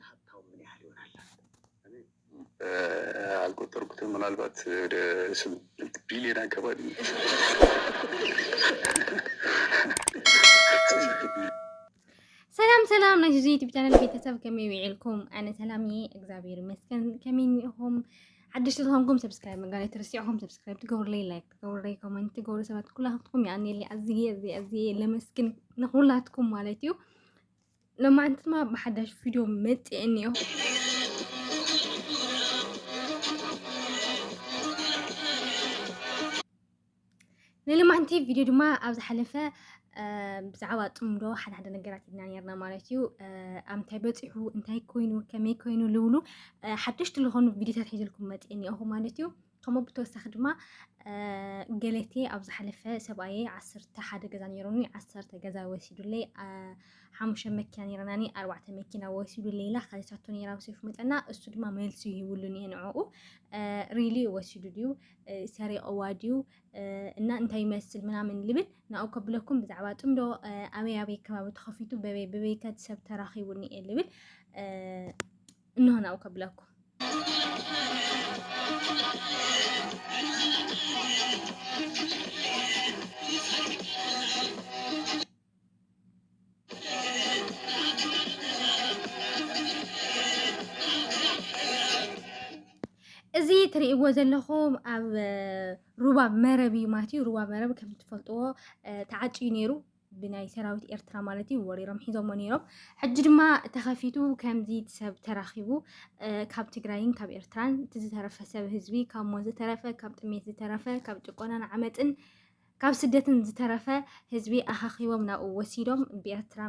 ሀብታሙ ምን ያህል ይሆናል? እ፣ አልቆጠርኩትም። ምናልባት ወደ ስምንት ቢሊዮን አካባቢ። ሰላም ሰላም ናይ ዙዚ ዩቲብ ቻነል ቤተሰብ፣ ከመይ ውዒልኩም? ኣነ ሰላም እየ፣ እግዚኣብሔር ይመስገን። ከመይ እኒኹም? ሓደሽቲ ዝኾንኩም ሰብስክራይብ ምግባር ኣይትርስዑ። ከም ሰብስክራይብ ትገብሩለይ፣ ላይክ ትገብሩለይ፣ ኮመንት ትገብሩ ሰባት ኩላትኩም ይኣንየለይ። ኣዝየ ኣዝየ ኣዝየ ለመስግን ንኩላትኩም ማለት እዩ። ሎማዓንቲ ድማ ብሓዳሽ ቪድዮ መፅእ እኒኦ። ናይ ሎማዓንቲ ቪድዮ ድማ ኣብ ዝሓለፈ ብዛዕባ ፅምዶ ሓደ ሓደ ነገራት ኢልና ነርና ማለት እዩ። ኣብ እንታይ በፂሑ፣ እንታይ ኮይኑ፣ ከመይ ኮይኑ ልብሉ ሓደሽቲ ዝኾኑ ቪድዮታት ሒዘልኩም መፅእ እኒኦኹ ማለት እዩ። ከምኡ ብተወሳኺ ድማ ገለቴ ኣብ ዝሓለፈ ሰብኣየ ዓሰርተ ሓደ ገዛ ነይሮኒ፣ ዓሰርተ ገዛ ወሲዱለይ፣ ሓሙሽተ መኪና ነይረናኒ፣ ኣርባዕተ መኪና ወሲዱለይ ኢላ ከሲሳቶ ነይራ ብሰይፉ መጠና። እሱ ድማ መልሲ ይህብሉ እኒአ ንዕኡ። ሪሊ ወሲዱ ድዩ፣ ሰሪቕዋ ድዩ፣ እና እንታይ ይመስል ምናምን ልብል ናብኡ ከብለኩም። ብዛዕባ ፅምዶ ኣበይ ኣበይ ከባቢ ተኸፊቱ፣ በበይ በበይ ከ ሰብ ተራኺቡ እኒአ ልብል እንሆ ናብኡ ከብለኩም። እዚ ትርእይዎ ዘለኹም ኣብ ሩባ መረብ እዩ ማለት እዩ። ሩባ መረብ ከም ትፈልጥዎ ተዓፅዩ ነይሩ ብናይ ሰራዊት ኤርትራ ማለት እዩ። ወሪሮም ሒዞሞ ነይሮም። ሕጂ ድማ ተኸፊቱ ከምዚ ሰብ ተራኺቡ ካብ ትግራይን ካብ ኤርትራን እቲ ዝተረፈ ሰብ ህዝቢ ካብ ሞት ዝተረፈ ካብ ጥሜት ዝተረፈ ካብ ጭቆናን ዓመፅን ካብ ስደትን ዝተረፈ ህዝቢ ኣኻኺቦም ናብኡ ወሲዶም ብኤርትራ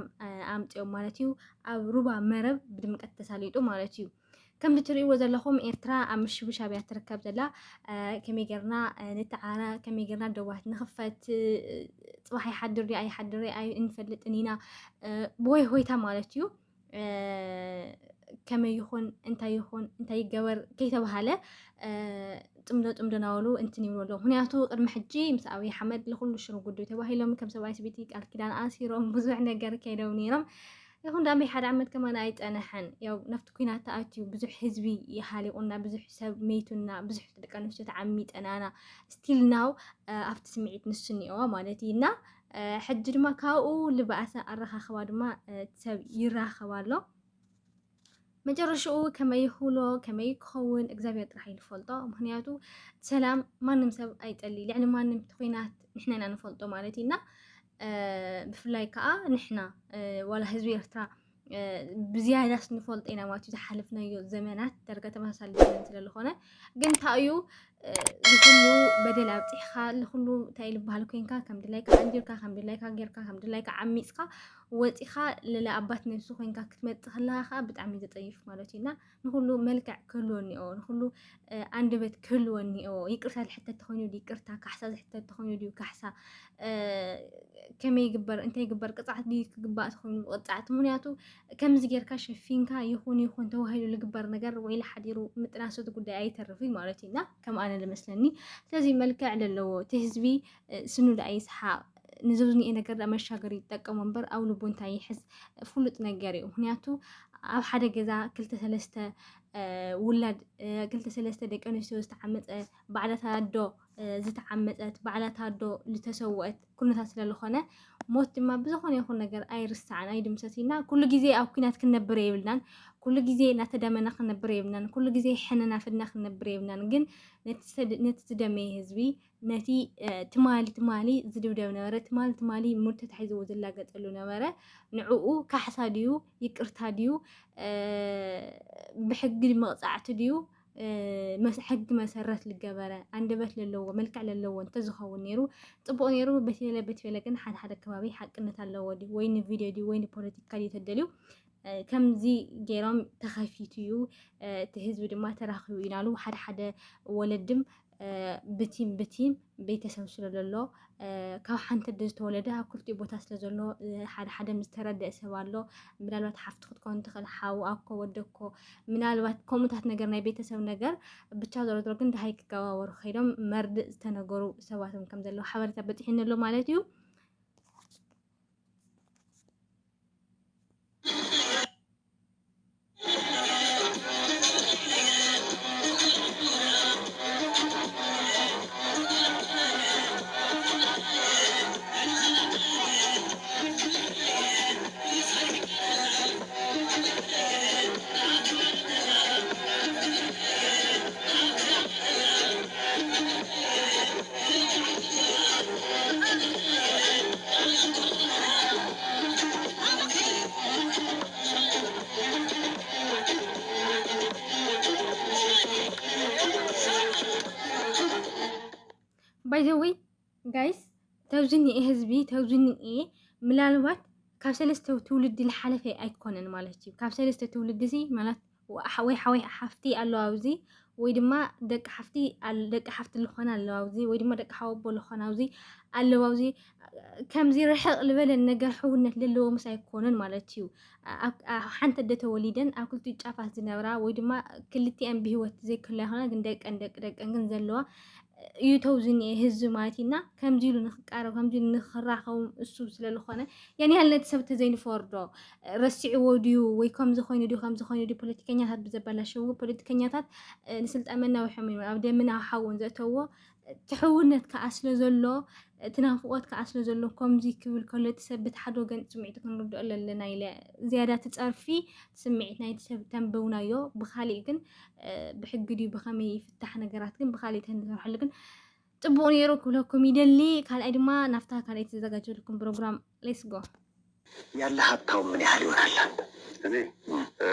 ኣምፅኦም ማለት እዩ። ኣብ ሩባ መረብ ብድምቀት ተሳሊጡ ማለት እዩ። ከምዚ ትርእይዎ ዘለኹም ኤርትራ ኣብ ምሽብሻብ እያ ትርከብ ዘላ። ከመይ ጌርና ንተዓረ፣ ከመይ ጌርና ደባት ንኽፈት፣ ፅባሕ ይሓድር ድዩ ኣይሓድር ኣይንፈልጥን ኢና። ብሆይ ሆይታ ማለት እዩ። ከመይ ይኹን እንታይ ይኹን እንታይ ይገበር ከይተባሃለ ፅምዶ ፅምዶ ናበሉ እንትን ይብሉ ኣለዉ። ምክንያቱ ቅድሚ ሕጂ ምስ ኣብይ ኣሕመድ ንኩሉ ሽርጉዱ ተባሂሎም ከም ሰብኣይ ሰበይቲ ቃል ኪዳን ኣሲሮም ብዙሕ ነገር ከይዶም ነይሮም። ይኹን ዳምበይ ሓደ ዓመት ከማን ኣይፀነሐን። ያው ናብቲ ኩናት ተኣትዩ ብዙሕ ህዝቢ ይሃሊቑና፣ ብዙሕ ሰብ መይቱና፣ ብዙሕ ደቂ ኣንስትዮ ተዓሚጠናና። ስቲል ናው ኣብቲ ስምዒት ንሱ እኒኦዋ ማለት እዩ። እና ሕጂ ድማ ካብኡ ልባእሰ ኣረኻኽባ ድማ ሰብ ይራኸብ ኣሎ። መጨረሽኡ ከመይ ይህሎ ከመይ ክኸውን እግዚኣብሔር ጥራሕ እዩ ዝፈልጦ። ምክንያቱ ሰላም ማንም ሰብ ኣይጠሊ፣ ልዕሊ ማንም እቲ ኩናት ንሕና ኢና ንፈልጦ ማለት እዩ። እና ብፍላይ ከዓ ንሕና ዋላ ህዝቢ ኤርትራ ብዝያዳስ ንፈልጦ ኢና ማለት እዩ። ዝሓለፍናዮ ዘመናት ዳርጋ ተመሳሳሊ ዘመን ስለ ዝኾነ ግን እንታይ እዩ ንኩሉ በደል ኣብፂሕካ ንኩሉ እንታይ ልበሃል ኮይንካ ከም ድላይካ ኣንዲርካ ከም ድላይካ ጌርካ ከም ድላይካ ዓሚፅካ ወፂኻ ለለ ኣባት ነብሲ ኮይንካ ክትመፅእ ከለካ ከዓ ብጣዕሚ ዘፀይፍ ማለት እዩ። እና ንኩሉ መልክዕ ክህልዎ እኒኦ፣ ንኩሉ ኣንደበት ክህልዎ እኒኦ። ይቅርታ ዝሕተት ተኮይኑ ድዩ ይቅርታ፣ ካሕሳ ዝሕተት ተኮይኑ ድዩ ካሕሳ፣ ከመይ ይግበር እንታይ ይግበር፣ ቅፅዓት ድዩ ክግባእ ተኮይኑ ቅፅዓት። ምክንያቱ ከምዚ ጌርካ ሸፊንካ ይኹን ይኹን ተባሂሉ ዝግበር ነገር ወይለ ሓዲሩ ምጥናስ እቲ ጉዳይ ኣይተርፍ እዩ ማለት እዩ። እና ከም ኣነ ዝመስለኒ ስለዚ መልክዕ ዘለዎ እቲ ህዝቢ ስኑ ደኣ ይስሓቅ፣ ንዘብዝኒኤ ነገር ደኣ መሻገሪ ይጠቀሞ እምበር ኣብ ልቡ እንታይ ይሕዝ ፍሉጥ ነገር እዩ። ምክንያቱ ኣብ ሓደ ገዛ ክልተ ሰለስተ ውላድ ክልተ ሰለስተ ደቂ ኣንስትዮ ዝተዓመፀ ባዕላት ኣዶ ዝተዓመፀት ባዕላት ኣዶ ዝተሰወአት ኩነታት ስለዝኾነ ሞት ድማ ብዝኾነ ይኹን ነገር ኣይርሳዕን ኣይድምሰስና። ኩሉ ግዜ ኣብ ኩናት ክንነብር የብልናን። ኩሉ ግዜ እናተደመና ክንነብር የብልናን። ኩሉ ግዜ ሕነ እናፈድና ክንነብር የብልናን። ግን ነቲ ዝደመየ ህዝቢ ነቲ ትማሊ ትማሊ ዝድብደብ ነበረ፣ ትማሊ ትማሊ ሙድ ተታሒዝዎ ዝላገጸሉ ነበረ፣ ንዕኡ ካሕሳ ድዩ ይቅርታ ድዩ ብሕጊ መቕጻዕቲ ድዩ ሕጊ መሰረት ልገበረ ኣንደበት ለለዎ መልክዕ ለለዎ እንተዝኸውን ነይሩ ጽቡቕ ነይሩ። በትበለ በትበለ ግን ሓደ ሓደ ከባቢ ሓቅነት ኣለዎ ድዩ ወይ ንቪድዮ ድዩ ወይ ንፖለቲካ ድዩ ተደልዩ ከምዚ ገይሮም ተኸፊቱ እዩ። እቲ ህዝቢ ድማ ተራኺቡ እዩ ናሉ ሓደ ሓደ ወለድም ብቲም ብቲም ቤተሰብ ስለ ዘሎ ካብ ሓንቲ ኣደ ዝተወለደ ኣብ ክልቲኡ ቦታ ስለ ዘሎ ሓደ ሓደ ምስ ተረደአ ሰብ ኣሎ። ምናልባት ሓፍቲ ክትከውን ትኽእል፣ ሓው ኣኮ ወደኮ ምናልባት ከምኡታት ነገር ናይ ቤተሰብ ነገር ብቻ ዞሮ ዞሮ ግን ደሃይ ክገባበሩ ከይዶም መርድእ ዝተነገሩ ሰባትም ከም ዘለዉ ሓበሬታ በፂሕኒ ኣሎ ማለት እዩ። By the way, guys, ተብዚ እኒኤ ህዝቢ፣ ተብዚ እኒኤ ምናልባት ካብ ሰለስተ ትውልዲ ዝሓለፈ ኣይኮነን ማለት እዩ። ካብ ሰለስተ ትውልዲ እዚ ማለት ወ-፣ ወይ ሓወይ ሓፍቲ ኣለዋ ኣብዚ፣ ወይ ድማ ደቂ ሓፍቲ ኣል-፣ ደቂ ሓፍቲ ዝኾና ኣለዋ ኣብዚ፣ ወይ ድማ ደቂ ሓወቦ ዝኾና ኣብዚ ኣለዋ ኣብዚ። ከምዚ ርሕቕ ዝበለ ነገር ሕውነት ለለዎ ምስ ኣይኮነን ማለት እዩ። ኣብ፣ ኣብ ሓንቲ ኣደ ተወሊደን ኣብ ክልቲኡ ጫፋት ዝነብራ ወይ ድማ ክልቲኣን ብህይወት ዘይክህላ ይኾና፣ ግን ደቀን ደቂ ደቀን ግን ዘለዋ እዩ ተውዚ እኒኤ ህዝቢ ማለት እዩ። እና ከምዚ ኢሉ ንክቃረብ፣ ከምዚ ኢሉ ንክራኸቡ እሱ ስለ ዝኾነ፣ ያን ያህል ነቲ ሰብ ተዘይንፈርዶ፣ ረሲዕዎ ድዩ ወይ ከምዚ ኮይኑ ድዩ፣ ከምዚ ኮይኑ ድዩ፣ ፖለቲከኛታት ብዘበላሸዎ፣ ፖለቲከኛታት፣ እ፣ ንስልጣን መናውሖም እዮም ኣብ ደምን ኣብ ሓውን ዘእተዎ። እቲ ሕውነት ከኣ ስለ ዘሎ፣ እቲ ናፍቖት ከኣ ስለ ዘሎ፣ ከምዚ ክብል ከሎ እቲ ሰብ በቲ ሓደ ወገን ስምዒቱ ክንርድኦ ኣለና ኢለ ዝያዳ እቲ ጸርፊ ስምዒት ናይቲ ሰብ ተንበውናዮ። ብኻሊእ ግን፣ እ፣ ብሕጊ ድዩ ብኸመይ ይፍታሕ ነገራት ግን ብኻሊእ ተንሰርሐሉ ግን ጽቡቕ ነይሩ ክብለኩም ይደሊ። ካልኣይ ድማ ናብታ ካልኣይ ተዘጋጀልኩም ፕሮግራም let's go። ያለ ሀብታው ምን ያህል ይሆናል? እኔ፣ እ፣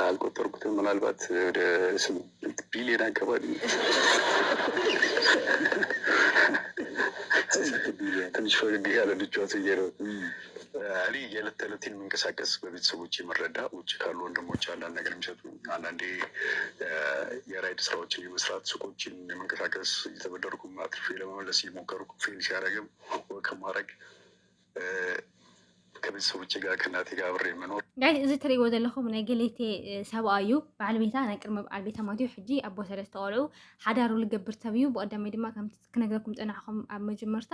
አልቆጠርኩትም። ምናልባት ወደ ስምንት ቢሊዮን አካባቢ። ትንሽ ፈገግ ያለ ልጅ ብዬ ነው። እኔ የዕለት ተዕለት የምንቀሳቀስ፣ በቤተሰቦቼ የምረዳ፣ ውጭ ካሉ ወንድሞቼ አንዳንድ ነገር የሚሰጡ፣ አንዳንዴ፣ እ፣ የራይድ ስራዎችን የመስራት፣ ሱቆችን የመንቀሳቀስ፣ እየተበደርኩም አትርፌ ለመመለስ እየሞከርኩ፣ ፌል ሲያደርግም ወክ ማድረግ፣ እ፣ ከቤተሰቦቼ ጋር ከእናቴ ጋር አብሬ መኖር። ጋይስ፣ እዚ ትርእይዎ ዘለኹም ናይ ገሌቴ፣ እ፣ ሰብኣይ እዩ። በዓል ቤታ፣ ናይ ቅድሚ በዓል ቤታ ማለት እዩ። ሕጂ ኣቦ ሰለስተ ቆልዑ፣ ሓዳሩ ልገብር ሰብ እዩ። ብቐዳማይ ድማ ከምቲ ክነግረኩም ጸናሕኹም ኣብ መጀመርታ፣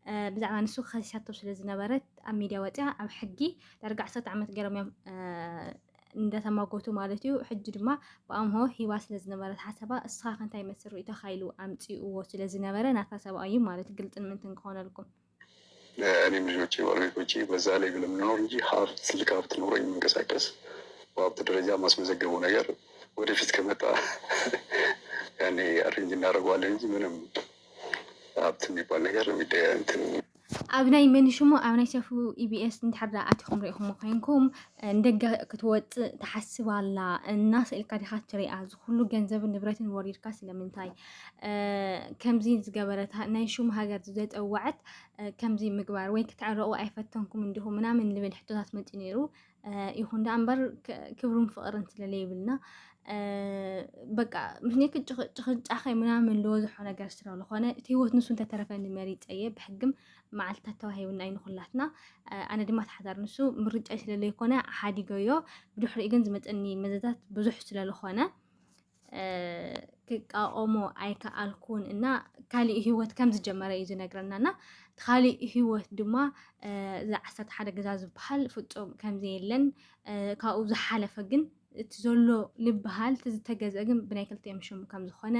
እ፣ ብዛዕባ ንሱ ከሲሳቶ ስለ ዝነበረት ኣብ ሚድያ ወፂኣ ኣብ ሕጊ ዳርጋ ዓሰርተ ዓመት ገይሮም እዮም፣ እ፣ እንዳተማጎቱ ማለት እዩ። ሕጂ ድማ ብኣምሆ ሂባ ስለ ዝነበረት ሓሳባ፣ እስኻ ከ እንታይ ይመስል ርእይቶኻ ኢሉ ኣምፂእዎ ስለ ዝነበረ ናታ ሰብኣይ እዩ ማለት ግልፅን ምንትን ክኾነልኩም። እኔም ልጆቼ ባለቤቶቼ በዛ ላይ ብለምንኖር እንጂ ሀብት፣ ትልቅ ሀብት ኖሮ የምንቀሳቀስ በሀብት ደረጃ ማስመዘገበው ነገር ወደፊት ከመጣ ያኔ አሬንጅ እናደርገዋለን እንጂ ምንም ሀብት የሚባል ነገር የሚደ-፣ እንትን ኣብ ናይ መን ሽሙ ኣብ ናይ ሰፉ ኢቢኤስ እንድሕር ደኣ ኣቲኹም ርኢኹሞ ኮይንኩም፣ እ፣ ንደገ ክትወፅእ ትሓስብ ኣላ እና ስእልካ ዲኻ ትሪኣ? እዚ ኩሉ ገንዘብን ንብረትን ወሪድካ ስለምንታይ? እ፣ ከምዚ ዝገበረት፣ ሃ-፣ ናይ ሽሙ ሃገር ዘፀወዐት፣ እ፣ ከምዚ ምግባር ወይ ክትዕረቑ ኣይፈተንኩም እንዲኹም ምናምን ልብል ሕቶታት መፂኡ ነይሩ። እ፣ ይኹን ደኣ እምበር ክ-፣ ክብርን ፍቕርን ስለ ለይብልና፣ እ፣ በቃ ምክንያቱ ጭኽ-፣ ጭኽጫኸ ምናምን ዝበዝሖ ነገር ስለ ዝኾነ፣ እቲ ህይወት ንሱ እንተተረፈኒ መሪጸ እየ። ብሕግም መዓልትታት ተዋሂቡና እዩ ንኹላትና። እ፣ ኣነ ድማ ተሓዛሪ ንሱ ምርጫይ ስለ ለይኮነ ሓዲገዮ። ብድሕሪኡ ግን ዝመጸኒ መዘዛት ብዙሕ ስለ ዝኾነ፣ እ፣ ክቃወሞ ኣይከኣልኩን እና ካሊእ ህይወት ከም ዝጀመረ እዩ ዝነግረና። እና እቲ ካሊእ ህይወት ድማ፣ እ፣ እዚ ዓሰርተ ሓደ ገዛ ዝበሃል ፍጹም ከም ዘየለን፣ እ፣ ካብኡ ዝሓለፈ ግን እቲ ዘሎ ልበሃል፣ እቲ ዝተገዝአ ግን ብናይ ክልቲኦም ሽም ከም ዝኾነ፣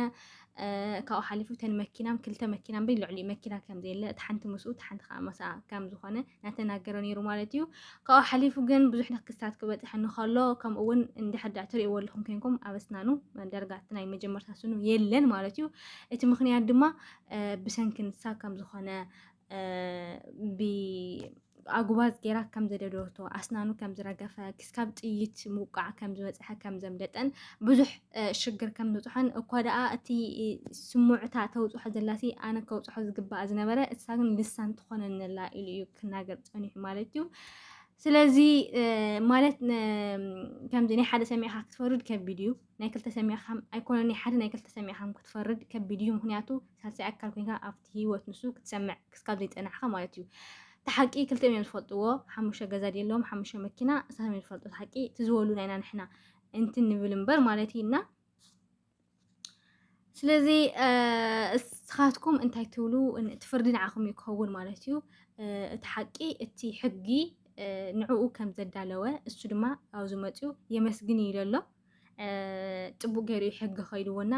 እ፣ ካብኡ ሓሊፉ እተን መኪናም ክልተ መኪና እምበር ልዕሊኡ መኪና ከም ዘየለ፣ እቲ ሓንቲ ምስኡ፣ እቲ ሓንቲ ከዓ ምስኣ ከም ዝኾነ እናተናገረ ነይሩ ማለት እዩ። ካብኡ ሓሊፉ ግን ብዙሕ ክስታት ክበፅሐኒ ከሎ፣ ከምኡ እውን እንድሕር ደኣ ትርእይዎ ኣለኹም ኮይንኩም ኣብ ኣስናኑ ዳርጋ እቲ ናይ መጀመርታ ስኑ የለን ማለት እዩ። እቲ ምኽንያት ድማ፣ እ፣ ብሰንኪ ንሳ ከም ዝኾነ፣ እ፣ ብ-፣ ኣጉባዝ ገይራ ከም ዘደደወቶ፣ ኣስናኑ ከም ዝረገፈ፣ ክስካብ ጥይት ምውቃዕ ከም ዝበፅሐ፣ ከም ዘምለጠን ብዙሕ፣ እ፣ ሽግር ከም ዝበፅሖን፣ እኳ ደኣ እቲ፣ እ፣ ስሙዕታ ተውፅሖ ዘላሲ ኣነ ከውፅሖ ዝግባኣ ዝነበረ፣ እሳ ግን ልሳን ትኾነኒ ኣላ ኢሉ እዩ ክናገር ፀኒሑ ማለት እዩ። ስለዚ፣ እ፣ ማለት ነ-፣ ከምዚ ናይ ሓደ ሰሚዕኻ ክትፈርድ ከቢድ እዩ። ናይ ክልተ ሰሚዕኻ ኣይኮነን፣ ናይ ሓደ ናይ ክልተ ሰሚዕኻ ክትፈርድ ከቢድ እዩ። ምኽንያቱ ሳልሳይ ኣካል ኮይንካ ኣብቲ ህይወት ንሱ ክትሰምዕ ክስካብ ዘይጸናሕካ ማለት እዩ። እቲ ሓቂ ክልቲኦም እዮም ዝፈልጥዎ። ሓሙሽተ ገዛ ድዩ ኣለዎም፣ ሓሙሽተ መኪና፣ ንሳቶም እዮም ዝፈልጡ። እቲ ሓቂ እቲ ዝበሉ ናይና ንሕና እንትን ንብል እምበር ማለት እዩ እና ስለዚ፣ እ፣ እስኻትኩም እንታይ ትብሉ? ን-፣ እቲ ፍርዲ ንዓኹም እዩ ክኸውን ማለት እዩ። እ፣ እቲ ሓቂ፣ እቲ ሕጊ፣ እ፣ ንዕኡ ከም ዘዳለወ፣ እሱ ድማ ኣብዚ መፅዩ የመስግን እዩ ዘሎ። እ፣ ፅቡቅ ገይሩ እዩ ሕጊ ከይድዎ እና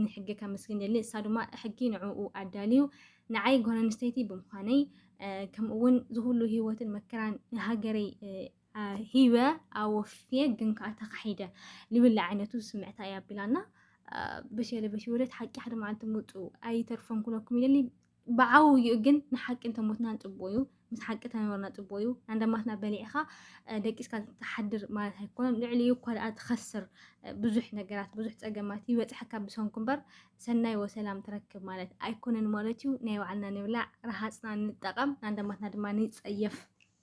ንሕጊ ከመስግን የድሊ። እሳ ድማ ሕጊ ንዕኡ ኣዳልዩ ንዓይ ጓል ኣንስተይቲ ብምዃነይ፣ እ፣ ከምኡ እውን ዝኹሉ ህይወትን መከራን ንሃገረይ፣ እ፣ አ፣ ሂበ ኣወፍየ ግን ከዓ ተኻሒደ ልብል ዓይነቱ ስምዕታ እያ ኣቢላና። አ፣ በሽ የለ በሽ ወለት ሓቂ ሓደ መዓልቲ ምውፅኡ ኣይተርፎን ክብለኩም ይደሊ። ብዓብይኡ ግን ንሓቂ እንተሞትና ጽቡቕ እዩ፣ ምስ ሓቂ ተነበርና ጽቡቕ እዩ። ናንደማትና በሊዕኻ ደቂስካ ትሓድር ማለት ኣይኮነን። ልዕሊኡ እኳ ደኣ ትኸስር ብዙሕ ነገራት፣ ብዙሕ ጸገማት ይበጽሐካ ብሰንኩ እምበር ሰናይ ወሰላም ትረክብ ማለት ኣይኮነን ማለት እዩ። ናይ ባዕልና ንብላዕ፣ ረሃጽና ንጠቐም፣ ናንደማትና ድማ ንጸየፍ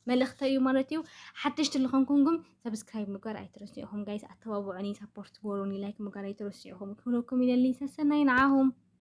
መልእኽተይ እዩ ማለት እዩ። ሓደሽቲ ዝኾንኩም ግን ሰብስክራይብ ምግባር ኣይትረስዑ ኢኹም ጋይስ። ኣተባብዑኒ፣ ሳፖርት ግበሩኒ፣ ላይክ ምግባር ኣይትረስዑ ኢኹም ክብለኩም ይደሊ። ሰሰናይ ንዓኹም።